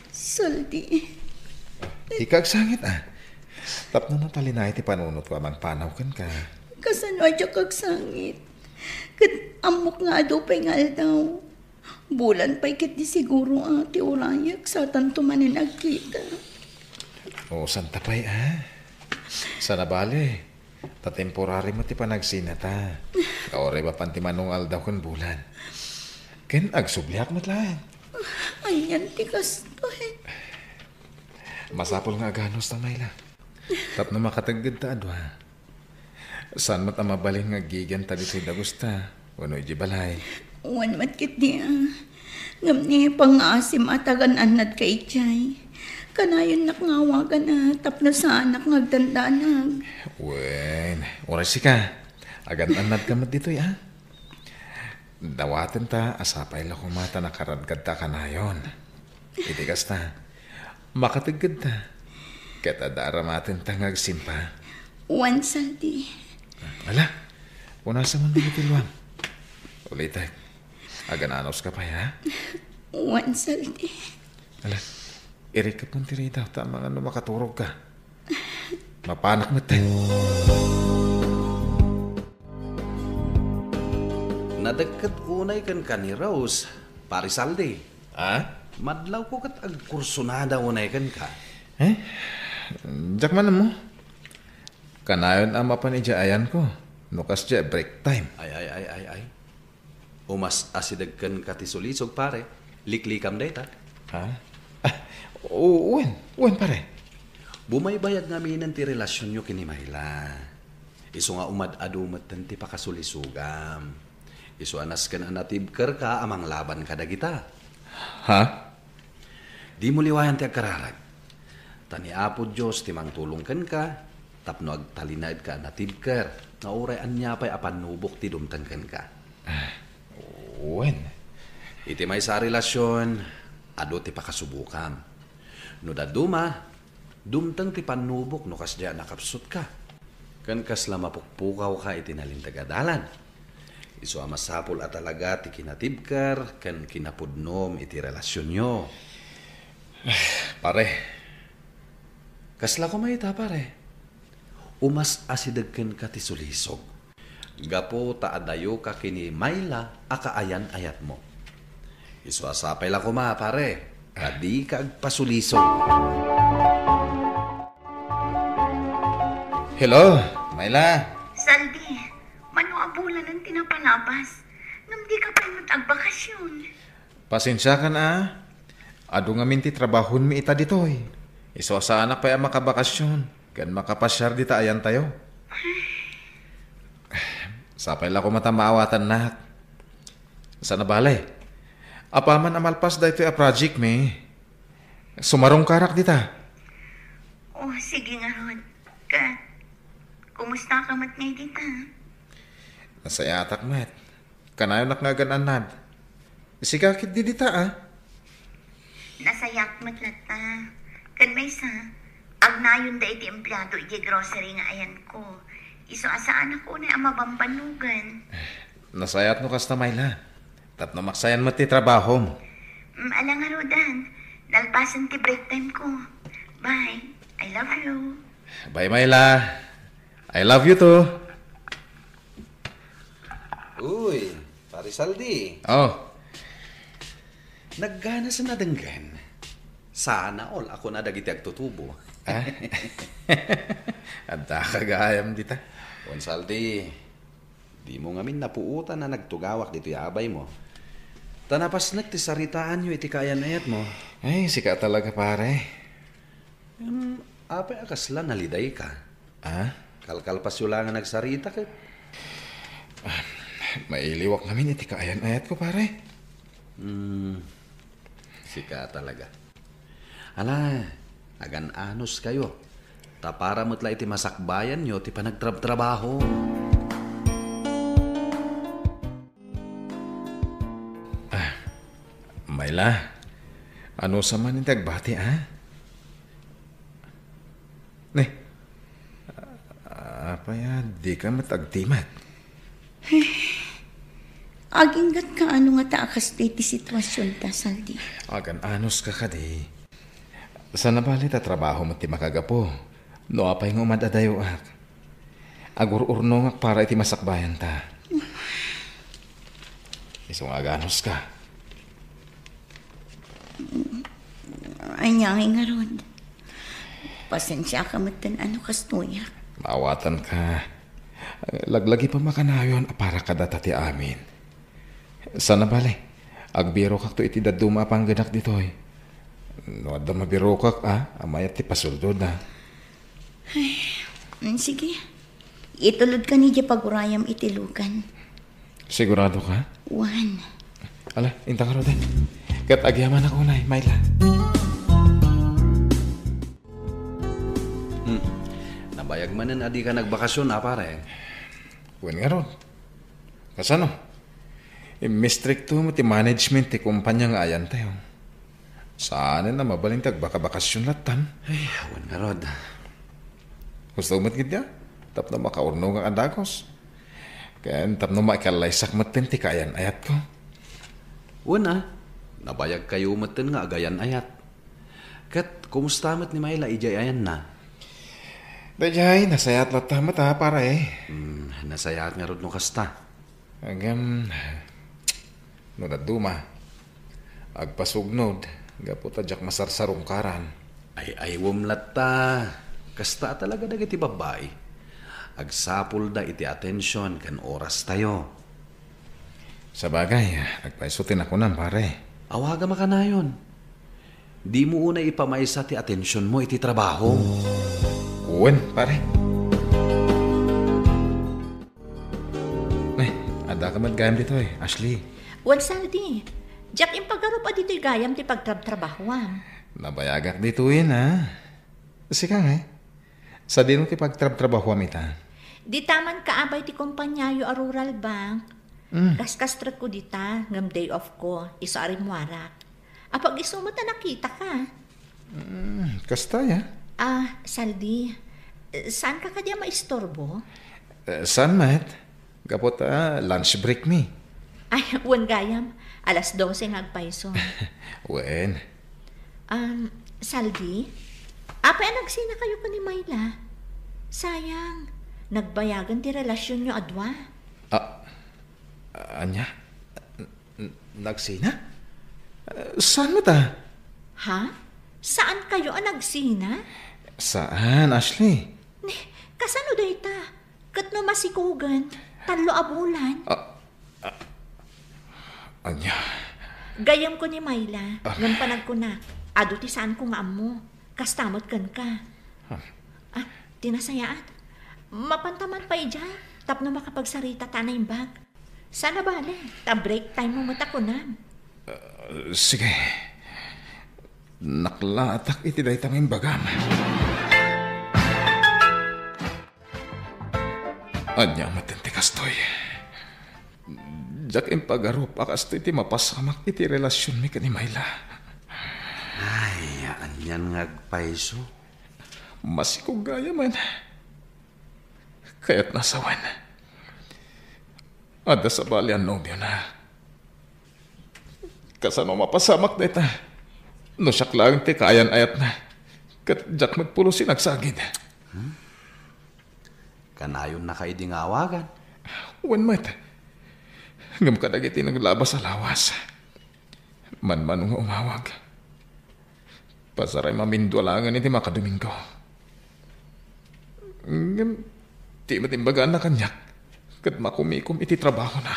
Saldi. Dika agsangit, a. Tapno natalinaed ti panunotko a mangpanaw kenka. Kasano a diak agsangit? Ket ammok nga adu pay nga aldaw. Bulan pay ketdi siguro a ti urayek satanto manen agkita. O, santa pay, a. Saan a bale, ta temporary met ti panagsinata. Nga uray mapan ti mano nga aldaw ken bulan. Ken agsubliak met laeng. Anian ti kastoy? Masapul nga aganus ta, Myla. Tapno makategged ta a dua. Saan met a mabalin nga aggigenta ditoy dagusta wenno idiay balay? Wen met ketdi, a. Ngem ni pangngaasim a tagan-annadka idiay. Kanayonnak nga awagan a tapno saanak nga agdandanag. Wen, uray sika. Agan-annadka met ditoy, a. Dawatenta a sapay la koma ta nakaradgadta kanayon. Iti kasta, makateggedta. Ket adda aramatenta nga agsimpa. Wen, Saldi. Ala, punasen man dagiti luam. Ulitek, agan-anuska pay, a? Wen, Saldi. Ala, irikep man ti ridaw, ta amangan no makaturogka. Mapanak met. Nadekket unay kenka ni Rose, Pare Saldi. Ha? Madlawko ket agkursunada unay kenka. Eh? Diak man ammo. Kanayon a mapan idiay ayanko no kasdiay a break time. Ay, ay, ay, ay, ay. Umas-asideg kenka ti sulisog, pare. Liklikam dayta. Ha? Ah, u-, wen, wen, pare. Bumaybayag ngaminen ti relasionyo ken ni Myla. Isu nga umad-adu metten ti pakasulisogam. Isu a nasken a natibkerka a manglaban kadagita. Ha? Dimo liwayan ti agkararag. Ta ni Apo Dios ti mangtulong kenka tapno agtalinaedka a natibker nga uray ania pay a pannubok ti dumteng kenka. Wen. Iti maysa a relasion, adu ti pakasubokam. No dadduma, dumteng ti pannubok no kasdiay a nakapsutka. Ken kasla mapukpukawka iti nalinteg a dalan. Isu a masapul a talaga ti kinatibker ken kinapudnom iti relasionyo. Pare, kasla koma ita, pare. Umas-asideg kenka ti sulisog. Gapu ta adayoka ken ni Myla a kaayan-ayatmo. Isu a sapay la koma, pare, ta dika agpasulisog. Hello, Myla. Saldi, mano a bulanen ti napalabas? Ngem dika pay met agbakasyon. Pasensiakan a. Adu ngamin ti trabahonmi ita ditoy. Isu a saanak pay a makabakasyon ken makapasiar dita ayantayo. Sapay la koma ta maawatannak. Sana bale, apaman a malpas daytoy a project mi, sumarungkarak dita. Oh, sige ngarud. Ket, kumusta ka met ngay dita? Nasayatak met. Kanayonak nga agan-annad. Sika ketdi dita, a? Nasayaat met latta. Ken maysa, agnayonda iti empleado idiay grocery nga ayanko. Isu a saanak unay a mabambannogan. Nasayaat no kasta, Myla. Tapno maksayan met ti trabahom. Mm, ala ngaruden, nalpasen ti break time ko. Bye. I love you. Bye, Myla. I love you too. Uy, Pare Saldi. Oh. Nagganas a nadenggen. Sana all a kuna dagiti agtutubo. Ah? Adda ka gayam dita. Wen Saldi, dimo ngamin napuotan a nagtugawak ditoy abaymo. Ta napasnek ti saritaanyo iti kaayan-ayatmo. Ay, sika talaga, pare. Em, apay a kasla nalidayka? Ah? Kalkalpasyo la nga nagsarita ket. Ah, mailiwak ngamin iti kaayan-ayatko, pare. Hmm, sika talaga. Ala, agan-anos kayo. Ta para met la iti masakbayanyo ti panagtrabtrabaho. Ah, Myla, ano sa man ti agbati, ah? Ne, apay a dika met agtimek? Aginggatka ano ngata a kasta ti situasionta, Saldi? Agan-anos ka kadi. Sana bale ta trabaho met ti makagapu. No apay nga umad-adayoak. Agur-urnongak para iti masakbayanta. Isu nga aganus ka. Ania ngay ngarud? Pasensiaka metten a no kastoyak. Maawatanka. Laglagipem a kanayon a para kadata ti amin. Sana bale, agbirokakto iti dadduma a panggedak ditoy. No adda mabirokak, a, a mayat ti pasuldod, a. Ay, mm, sige. Itulodkan idiay pagurayam iti lugan. Sigurado ka? Wen. Ala, inta ngarud, a. Ket agyamanak unay, Myla. Hmm. Nabayag manen a dika nagbakasyon, a, pare. Wen ngarud. Kasano? Immistrikto met ti management ti kumpanya nga ayantayo. Saanen a mabalin ti agbakabakasyon lattan. Ay, awan ngarud. Gusto met ketdi, a, tapno makaurnongak a dagus. Ken tapno maikallaysak metten ti kaayan-ayatko. Wen, a, nabayagkayo metten nga agayan-ayat. Ket kumusta met ni Myla idiay ayanna? Daydiay, nasayaat latta met, a, pare. Hmm, nasayaat ngarud no kasta. Ngem, no dadduma, agpasugnod, gapu ta diak masarsarungkaran. Ay-aywem latta, kasta a talaga dagiti babbai. Agsapulda iti atension ken orastayo. Sabagay, agpayso ti nakunam, pare. Awagam a kanayon. Dimo unay ipamaysa ti atensionmo iti trabaho. Wen, pare. Ay, addaka met gayam ditoy, Ashley. Wen, Saldi, diak impagarup a ditoy gayam ti pagtrabtrabahoam. Nabayagak ditoyen, a. Sika ngay, sadino ti pagtrabtrabahoam ita? Dita man kaabay ti kompaniayo a Rural Bank. Mm. Kaskastrekko dita, ngem day off ko, isu a rimmuarak. Apag-isu met a nakitaka. Mm, kasta, ya? Ah, Saldi, eh, saanka kadi a maisturbo? Eh, saan met? Gapu ta lunch break mi. Ay, wen gayam. Alas dose nga agpayso. Wen. Um, Saldi, apay a nagsinakayo ken ni Myla? Sayang, nagbayagen ti relasionyo a dua. Ah, ania? N-, n-, nagsina? Eh, saan met a? Ha? Saankayo a nagsina? Saan, Ashley? Ni, kasano dayta? Ket no masikogen, tallo a bulan. Ah, ah, ania? Gayyemko ni Myla, ah, ngem panagkunak, adu ti saanko nga ammo. Kasta met kenka. Ah. Ah, ti nasayaat. Mapanta man pay idiay, tapno makapagsarita ta naimbag. Saan a bale, ta break time mo met a kunam. Ah, sige. Naklaatak iti dayta nga imbagam. Ania met ti kastoy? Diak impagarup a kastoy ti mapasamak iti relasionmi ken ni Myla. Ay, anian nga agpayso? Masikog gayam. Kayatna a sawen. Adda sabali a nobiona. Kasano mapasamak dayta? No siak laeng ti kaayan-ayatna, ket diak met pulos ti nagsagid. Hmm? Kanayonnaka idi nga awagan? Wen met. Ngem kadagiti naglabas a lawas, manmano nga umawag. Pasaray mamindua laengen iti makadomingo. Ngem, ti met imbagana kaniak, ket makumikom iti trabahona.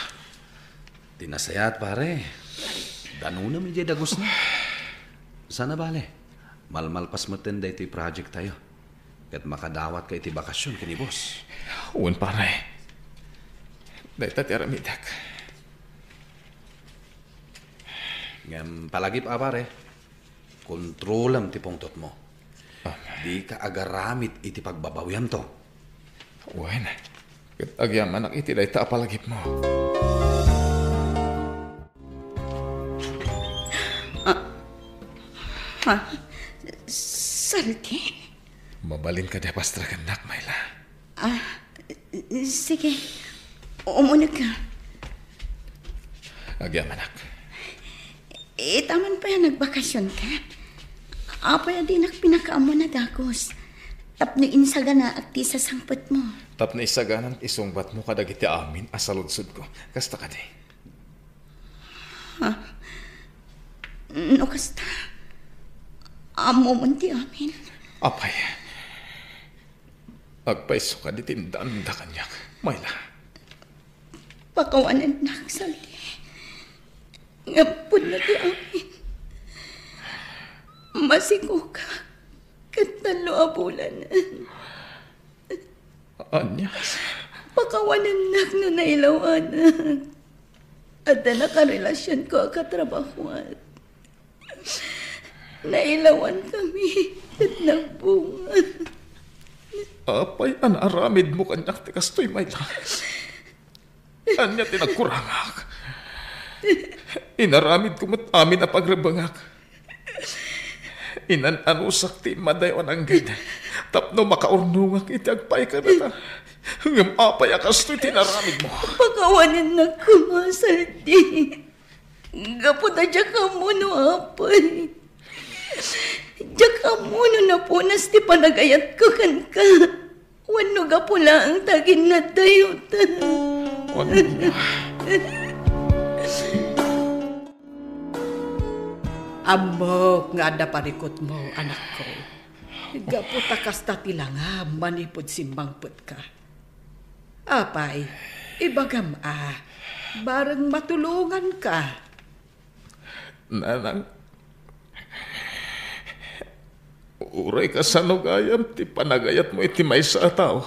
Ti nasayaat, pare. Danonam idiay dagusna. Saan a bale, malmalpas metten daytoy project tayo. Ket makadawatka iti bakasyon ken ni boss. Wen, pare. Dayta ti aramidek. Ngem palagip a, pare, kontrolam ti pungtotmo. Ah. Dika agaramid iti pagbabawiamto. Wen, ket agyamanak iti dayta a palagipmo. Ah, ha? Saldi? Mabalin kadi a pastragannak, Myla? Ah, sige. Umunegka. Agyamanak. Ita man pay a nagbakasionka. Apay a dinak pinakaammo a dagus? Tapno insaganaak ti sasangpetmo. Tapno isaganak ti sungbatmo kadagiti amin a saludsodko. Kasta kadi? Ha? No kasta, ammomon ti amin. Apay, agpayso kadi ti indaanda kaniak, Myla? Pakawanennak, Saldi. Ngem pudno ti amin. Masikoka ket tallo a bulanen. Ania? Pakawanennak no nailawanak. Adda nakarelasionko a katrabahoan. Nailawankami ket nagbunga. Apay a naaramidmo kaniak ti kastoy, Myla? Ania ti nagkurangak? Inaramidko met amin a pagrebbengak. Inan-anusak ti immadayo a nangged tapno makaurnongak iti agpayka data. Ngem apay a kastoy ti inaramidmo? Pakawanennak koma, Saldi. Gapu ta diak ammo no apay. Diak ammo no napunas ti panagayatko kenka wenno gapu laeng ta aginnadtayo ta. Ania? Ammok nga adda parikutmo, anakko. Gapu ta kasta ti langam manipud simmangpetka. Apay, Ibagam a, bareng matulonganka. Nanang, uray kasano gayam ti panagayatmo iti maysa a tao,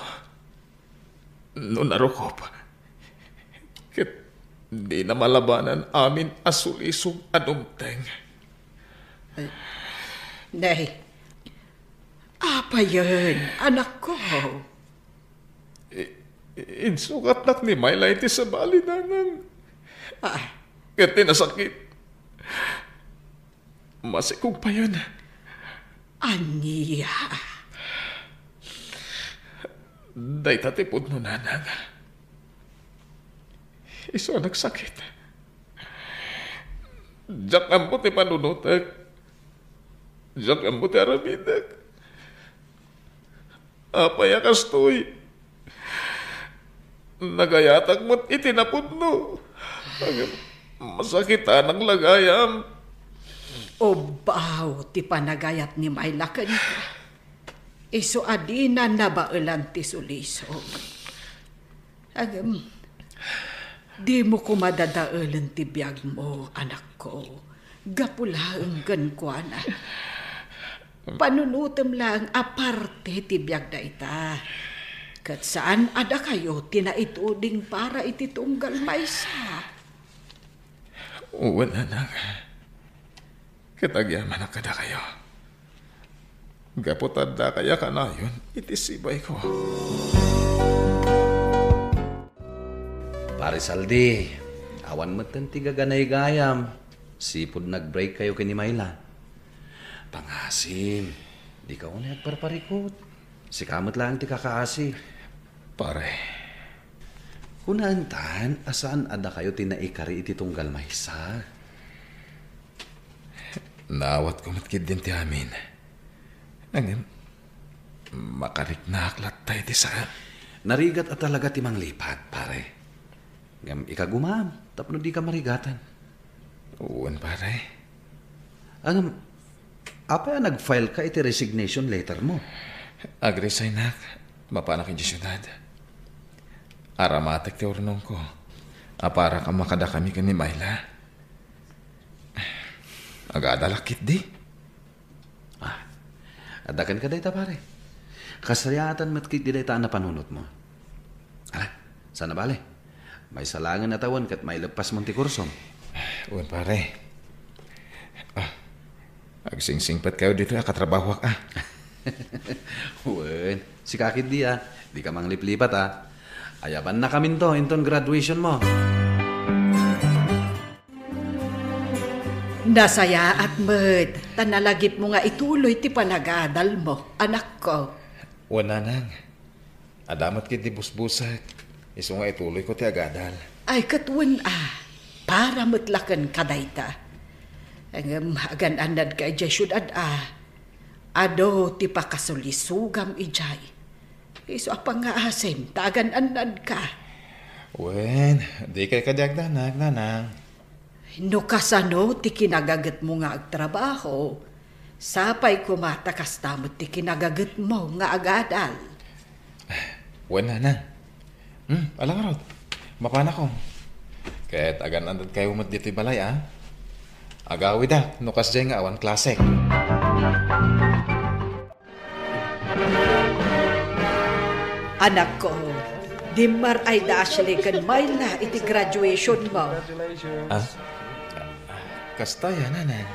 no narukop, ket dina malabanan amin a sulisog a dumteng. Nay, apayen, anakko? I-, insukatnak ni Myla iti sabali, Nanang. Ah. Ket ti nasakit, masikog payen. Ania? Dayta ti pudno, Nanang. Isu a nagsakit. Diak ammo ti panunotek. Diak ammo ti aramidek. Apay a kastoy? Nagayatak met iti napudno. Ngem masakitanak la gayam. Ubbaw ti panagayat ni Myla kenka. Isu a dina nabaelan ti sulisog. Ngem, dimo koma dadaelen ti biagmo, anakko, gapu laeng kenkuana. Panunotem laeng a parte ti biag dayta. Ket saan a dakayo ti naituding para iti tunggal maysa. Wen, Nanang. Ket agyamanak kadakayo. Gapu ta addakayo a kanayon iti sibayko. Pare Saldi, awan metten ti gaganay gayam. Sipud nag-break kayo ken ni Myla. Pangasim, dika unay agparparikut. Sika met laeng ti kakaasi. Pare. Kunaentan a saan a dakayo ti naikari iti tunggal maysa. Naawatko met ketdin ti amin. Ngem, makariknaak latta iti saan. Narigat a talaga ti manglipat, pare. Ngem ikagumaam tapno dika marigatan. Wen, pare. Ngem, apay a nag-file ka iti resignation letter mo? Ag-resignak, mapanak idiay siudad. Aramatek ti urnongko a para kamakadakami ken ni Myla. Agadalak ketdi. Ah, adda kenka dayta, pare. Kasayaatan met ketdi dayta a napanunotmo. Ala, saan a bale. Maysa laengen a tawen ket maileppasmon ti kursom. Wen, pare. Ah, agsingsingpetkayo ditoy a katrabahoak, a. Wen, sika ketdi, a. Dika mangliplipat, a. Ayabannakaminto inton graduationmo. Nasayaat met ta nalagipmo nga ituloy ti panagadalmo, anakko. Wen, nanang. Adda met ketdi busbusek, isu nga ituloyko ti agadal. Ay, ket wen a, para met la kenka dayta. Ngem agan-annadka idiay siudad a, adu ti pakasulisogam idiay. Isu a pangngaasim ta agan-annadka. Wen, dikay kadi agdanag, nanang. No kasano ti kinagagetmo nga agtrabaho, sapay koma ta kasta met ti kinagagetmo nga agadal. Wen, nanang. Hmm, ala ngarud. Mapanakon. Ket agan-annadkayo met ditoy balay, a. Agawidak no kasdiay nga awan klasek. Anakko, dimmar-ay da Ashley ken Myla iti graduationmo. Ah? Kasta ya, nanang.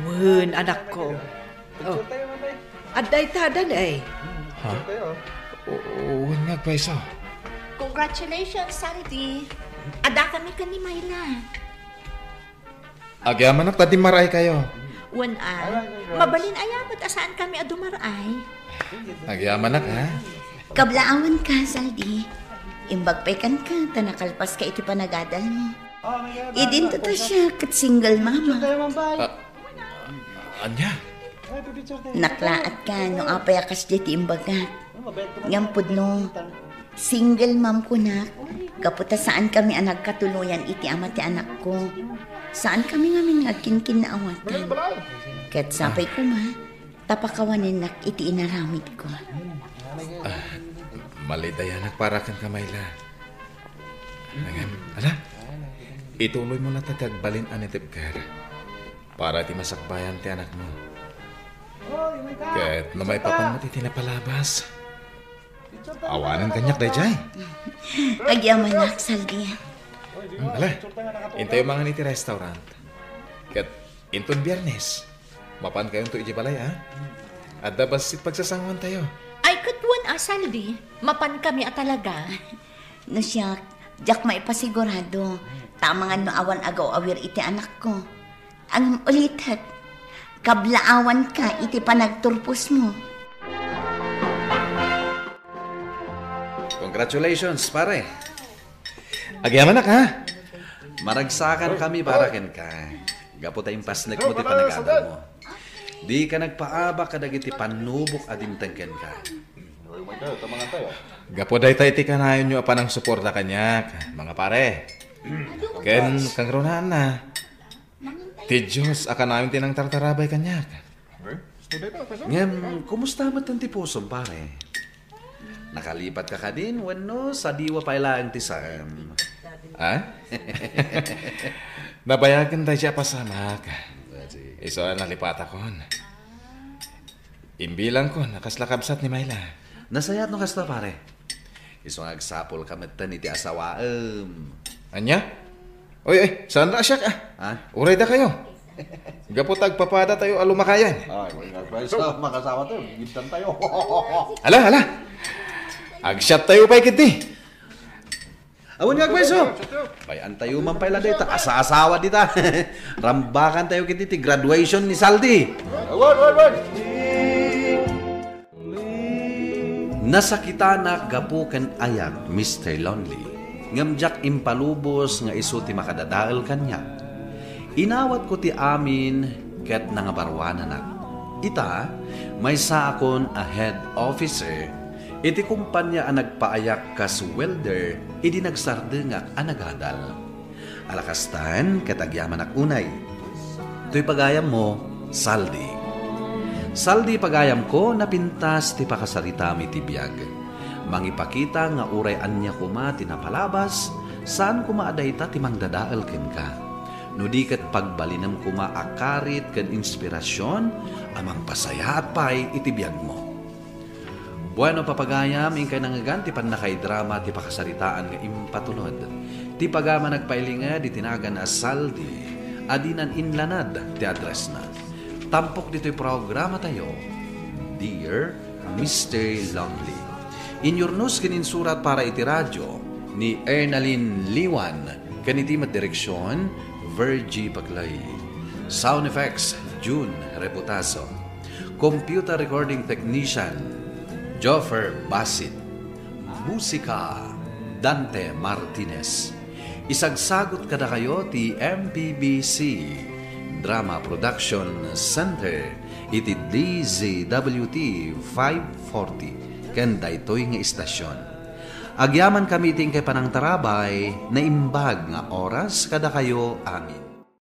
Wen, anakko. Oh. Adda ita, danay. Ha? O, o, wen nga agpayso. Congratulations, Saldi. Adda kami ken ni Myla. Agyamanak ta dimmar-aykayo. Wen a, mabalin aya met a saan kami a dumar-ay. Agyamanak, ha? Kablaawanka, Saldi. Imbag pay kenka ta nakalpaska iti panagadalmo. Idinto ta siak ket single mama. Ah, ania? Naklaatka no apay a kasdiay ti imbagak. Ngem pudno, single mom kunak, gapu ta saankami a nagkatuloyan iti ama ti anakko. Saankami ngamin nga agkinkinnaawatan. Ket sapay koma, ta pakawanennak iti inaramidko. Ah, malidayanak para kenka, Myla. Ala, ituloy mo latta ti agbalin a nitibker para ti masakbayan ti anakmo. Ket no maipapan met iti napalabas, awanen kaniak daydiay. Agyamanak, Saldi. Hmm, ala, intayo mangan iti restaurant. Ket inton Biernes, mapankayonto iti balay, a? Adda bassit pagsasangoantayo. Ay, ket wen a, Saldi, mapankami a talaga. No siak, diak maipasigurado, ta amangan no awan agaw-awir iti anakko. Ngem ulitek, kablaawanka iti panagturposmo. Congratulations, pare. Agyamanak, ha? Maragsakankami para kenka. Gapu ta impasnekmo ti panagadalmo. Dika nagpaabak kadagiti pannubok a dimteng kenka. Gapu dayta iti kanayonyo a panangsuporta kaniak, mga pare. Ken kangrunaanna, ti Dios a kanayon ti nangtartarabay kaniak. Ngem, kumusta met ti pusom, pare? Nakalipatka kadin wenno sadiwa pay laeng ti saan? Ha? Nabayagen daydi a pasamak. Isu a nalipatakon. Imbilangkon a kasla kabsat ni Myla. Nasayaat no kasta, pare. Isu nga agsapulka metten iti asawaem. Ania? Oy, oy, saan ra siak, a? Ha? Uray dakayo. Gapu ta agpapadatayo a lumakayan. Ay, wen nga, pwes, makasawa tayo, gibtan tayo. Ala, ala. Agsiattayo pay ketdi. Awan nga, pwes, o. Bay-antayo man pay la dayta, asa-asawa dita. Rambakantayo ketdi ti graduation ni Saldi. Awan, awan, awan. Nasakitanak gapu ken ayat, Mister Lonely, ngem diak impalubos nga isu ti makadadael kaniak. Inawatko ti amin ket nangabaruananak. Ita, maysaakon a head officer iti kumpania a nagpaayak kas welder idi nagsardengak a nagadal. Ala kastan, ket agyamanak unay. Toy pagayammo, Saldi. Saldi, pagayamko, napintas ti pakasaritami ti biag. Mangipakita nga uray ania koma ti napalabas, saan koma a dayta ti mangdadael kenka. No di ket pagbalinem koma a karit ken inspirasion a mangpasayaat pay iti biagmo. Bueno, papagayam, inkay nangngegan ti pannakaidrama ti pakasaritaan nga impatulod. Ti pagayam a nagpailinged iti nagan a Saldi a dinan inlanad ti addressna. Tampok ditoy programatayo, Dear Mister Lonely. Inyurnos ken insurat para iti radio ni Ernalyn Liwan ken iti met direksion, Virgie Paclay. Sound effects, June Reputazo. Computer recording technician, Joffer Basit. Musika, Dante Martinez. Isagsagot kadakayo ti M P B C Drama Production Center iti D Z W T five forty ken daytoy nga istasion. Agyamankami iti inkay panangtarabay, naimbag nga oras kadakayo amin.